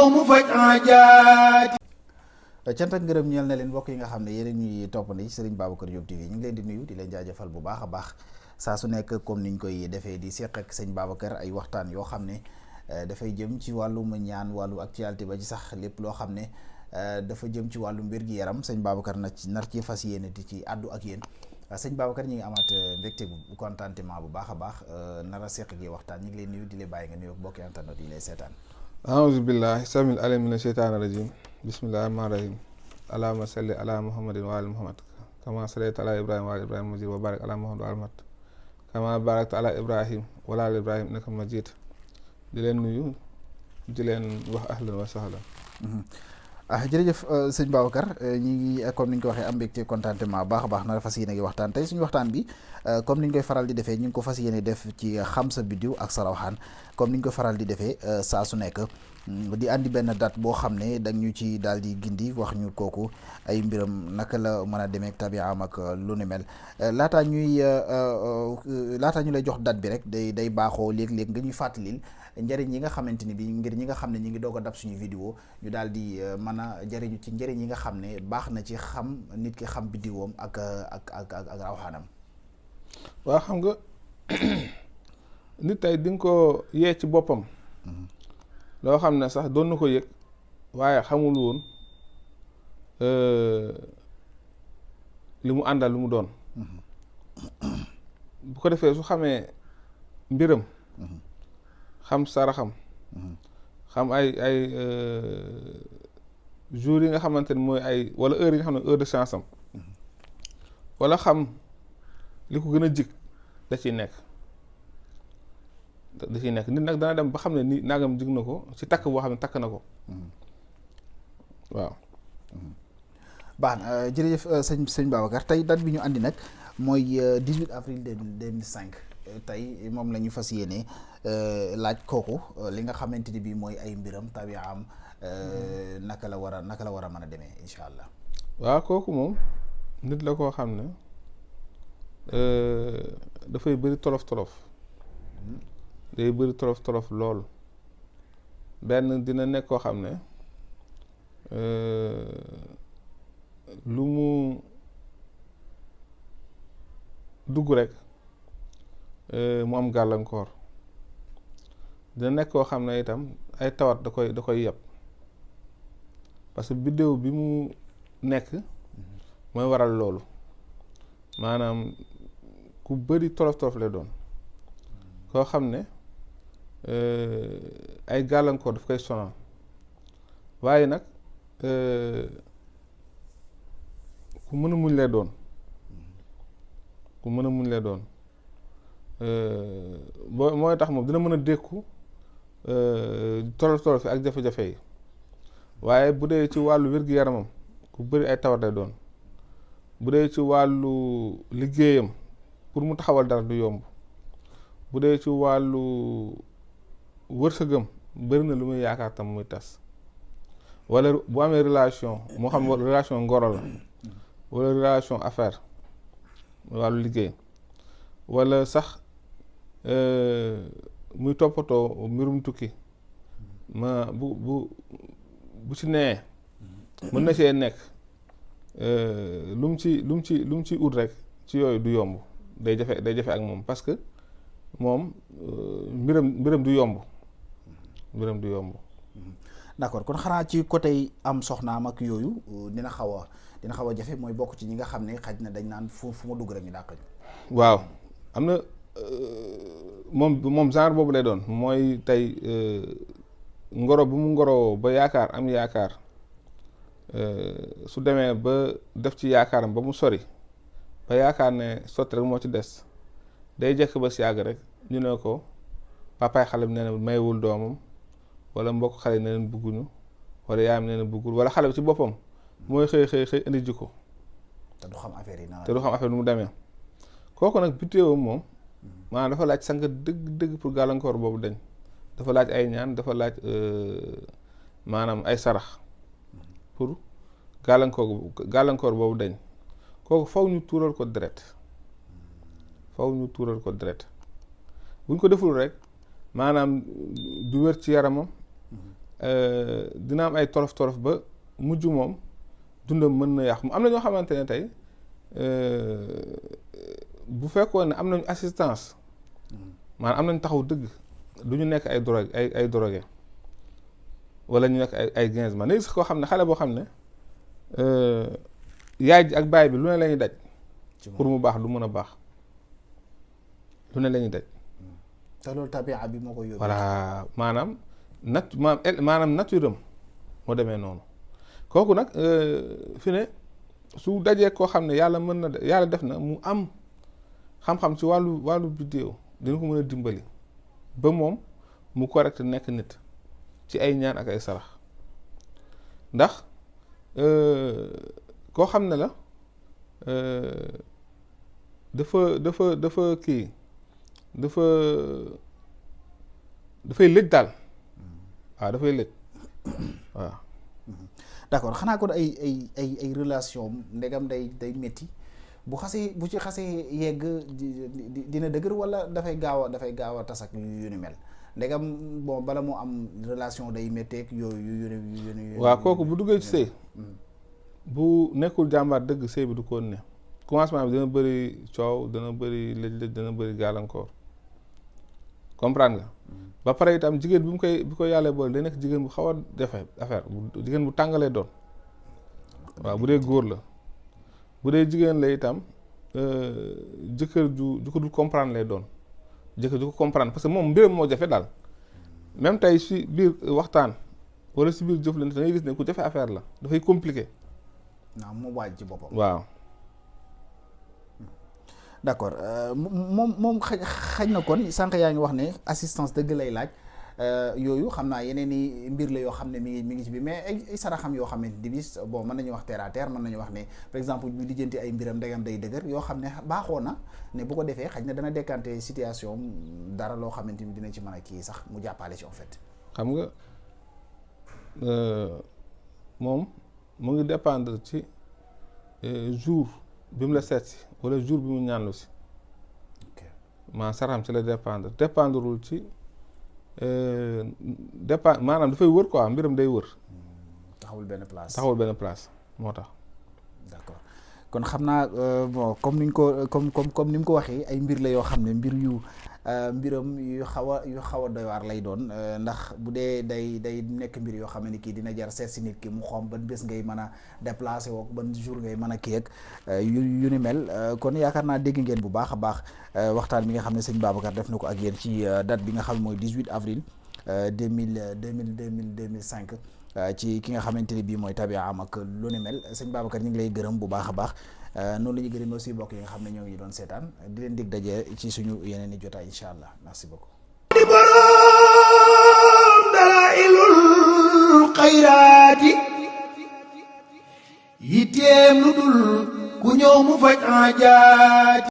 mu faj aajaati. cant ak ngërëm ñeel na leen mbokk yi nga xam ne yéen ñuy toppandi Serigne Babacar Diop TV ñu ngi leen di nuyu di leen jaajëfal bu baax a baax saa su nekk comme niñ koy defee di seq ak sëñ Babacar ay waxtaan yoo xam ne dafay jëm ci wàllum ñaan wàllu actualité ba ci sax lépp loo xam ne dafa jëm ci wàllu mbir gi yaram sëñ Babacar nar ci fas yéene di ci àddu ak yéen sëñ Babacar ñi ngi amaat mbégte bu contentement bu baax a baax nar a seq gi waxtaan ñu ngi leen nuyu di leen bàyyi nga nuyu mbokki internet yi lay seetaan. aouzu billahi samil alim mina sheytaani rajim bismillahi rahmaani rahim allahumma salli ala muhammadin wa ali muhammad kama sallayta ala ibrahima wa ali ibrahima majid wa barik ala muhammad wa ali muhammad kama barakta ala ibrahim wa ali ibrahim innaka majid di leen nuyu di leen wax ahlan wa sahlan. Jërëjëf sëñ Babacar ñi ngi comme ni ñu ko waxee am mbégte contentement baax a baax na fas yéene gi waxtaan tey suñu waxtaan bi comme ni ñu koy faral di defee ñu ngi ko fas yéene def ci xam sa biddiw ak sa rawxaan comme ni ñu ko faral di defee saa su nekk di andi benn date boo xam ne dañ ñu ci daal di gindi wax ñu kooku ay mbiram naka la mën a demee tabiaam ak lu ni mel laataa ñu lay jox date bi rek day baaxoo léeg-léeg nga ñuy fàttalil njëriñ yi nga xamante ni bi ngir ñi nga xam ne ñi ngi doog a dab suñu vidéo ñu daal di mën a jëriñu ci njëriñ yi nga xam ne baax na ci xam nit ki xam biddiwoom ak rawxaanam. waaw xam nga nit tey di nga ko yee ci boppam loo xam ne sax doon na ko yëg waaye xamul woon li mu àndal lu mu doon bu ko defee su xamee mbiram xam saraxam xam ay jours yi nga xamante ni mooy ay wala heure yi nga xam ne heure de chance am wala xam li ko gën a jig da ciy nekk nit nag dana dem ba xam ne ni nagam jig na ko ci takk boo xam ne takk na ko waaw. baax na jërëjëf sëñ Babacar tey date bi ñu andi nag mooy 18 avril 2005 tey moom la ñu fas yéene laaj kooku li nga xamante ni bii mooy ay mbiram tabiaam naka la war a mën a demee incha allah. waaw kooku moom nit la koo xam ne dafay bëri tolof day bëri tolof lool benn dina nekk koo xam ne lu mu dugg rek mu am gàllankoor dina nekk koo xam ne itam ay tawat da koy yeb parce que biddéew bi mu nekk mooy waral loolu maanaam ku bëri tolof lay doon koo xam ne ay gàllankoor daf koy sonal waaye nag ku mën a muñ lay doon boo mooy tax moom dina mën a dékku tolof fi ak jafe-jafe yi waaye bu dee ci wàllu wér-gu-yaramam ku bëri ay tawat lay doon bu dee ci wàllu liggéeyam pour mu taxawal dara du yomb bu dee ci wàllu wërsëgam bëri na lu muy yaakaar tam muy tas wala bu amee relation moo xam relation ngoro la wala relation affaire wàllu liggéey wala sax muy toppatoo mbirum tukki ma bu ci nee mën na see nekk lu mu ci ut rek ci yooyu du yomb day jafe ak moom parce que moom mbiram du yomb d'accord kon xanaa ci côté am soxnaam ak yooyu dina xaw a jafe mooy bokk ci ñi nga xam ne xaj na dañ naan fu ma dugg rek ñu dàq ñu. waaw am na moom genre boobu lay doon mooy tey ngoro bu mu ngoroo ba am yaakaar su demee ba def ci yaakaaram ba mu sori ba yaakaar ne sotti rek moo ci des day jekk ba si yàgg rek ñu ne ko papaay xale bi nee na maywul doomam wala mbokk xale yi nee na bugguñu wala yaayam nee na buggul wala xale bi ci boppam mooy xëy indi ji ko te du xam affaire yi nu mu demee kooku nag bitéewam moom maanaam dafa laaj sang dëgg pour gàllankoor boobu dañ dafa laaj ay ñaan dafa laaj maanaam ay sarax pour gàllankoor boobu dañ kooku faw ñu tuural ko deret buñ ko deful rek maanaam du wér ci yaramam dina am ay torof ba mujj moom dundam mën na yàqu am na ñoo xamante ne tey bu fekkoon ne am nañu assistance maanaam am nañu taxaw dëgg du ñu nekk ay drogue ay drogué wala ñu nekk ay gainsement léegi sax koo xam ne xale boo xam ne yaay ji ak baay bi lu ne la ñuy daj pour mu baax du mën a baax lu ne la ñuy daj te loolu tabia bi moo ko yóbbu voilà maanaam nature am moo demee noonu kooku nag fi ne su dajee koo xam ne yàlla mën na yàlla def na mu am xam-xam ci wàllu biddéew dina ko mën a dimbali ba moom mu correct nekk nit ci ay ñaan ak ay sarax ndax koo xam ne la dafay lëj daal waaw dafay lëj waaw d'accord xanaa kon ay relation ndegam day métti bu ci xasee yegg dina dëgër wala dafay gaaw a tas ak yu ni mel ndegam bon bala moo am relation day métteeg yooyu yu waaw kooku bu duggee ci sëy bu nekkul jàmbaar dëgg sëy bi du ko ne commencement bi dana bëri coow dana bëri lëj-lëj dana bëri gàllankoor comprendre nga ba pare itam jigéen bi ko yàlla boole day nekk jigéen bu xaw a defe affaire jigéen bu tàngalee doon waaw bu dee góor la bu dee jigéen la itam jëkkër ju ko dul comprendre lay doon jëkkër ju ko comprendre parce que moom mbiram moo jafe daal même tey si biir waxtaan wala si biir jëflante da ngay gis ne ku jafe affaire la dafay compliqué waaw mu waaj ci boppam waaw d'accord moom xañ na kon sànq yaa ngi wax ne assistance dëgg lay laaj yooyu xam naa yeneen i mbir la yoo xam ne mi ngi ci bi mais ay saraxam yoo xamante ni bis bon mën nañu wax terre à terre mën nañu wax ne par exemple ñu lijjanti ay mbiram ndegam day dëgër yoo xam ne baaxoo na ne bu ko defee xaj na dana décanter situation dara loo xamante ni dina ci mën a kii sax mu jàppale ci en fait. xam nga moom mu ngi dépendre ci jour bi mu la seet si wala jour bi mu ñaanlu si maa saraxam ci la dépendrewul ci maanaam dafay wër quoi mbiram day wër taxawul benn place moo tax d'accord kon xam naa bon comme ni ni mu ko waxee ay mbir la yoo xam ne mbiram yu xaw a doy waar lay doon ndax bu dee day nekk mbir yoo xam ne kii dina jar seet si nit ki mu xoom ban bés ngay mën a déplacé wook ban jour ngay mën a kii ak yu ni mel kon yaakaar naa dégg ngeen bu baax a baax waxtaan bi nga xam ne sëñ Babacar def na ko ak yéen ci date bi nga xam ne mooy 18 avril 2005 ci ki nga xamante ni bii mooy tabia am ak lu ni mel sëñ Babacar ñu ngi lay gërëm bu baax a baax noonu la ñuy gërëm aussi mbokk yi nga xam ne ñoo ngi doon seetaan di leen dig daje ci suñu yeneen i jotaay incha allah merci beaucoup. di boroom dalaa'ilul xayraati yitteem lu dul ku ñëw mu faj aajaati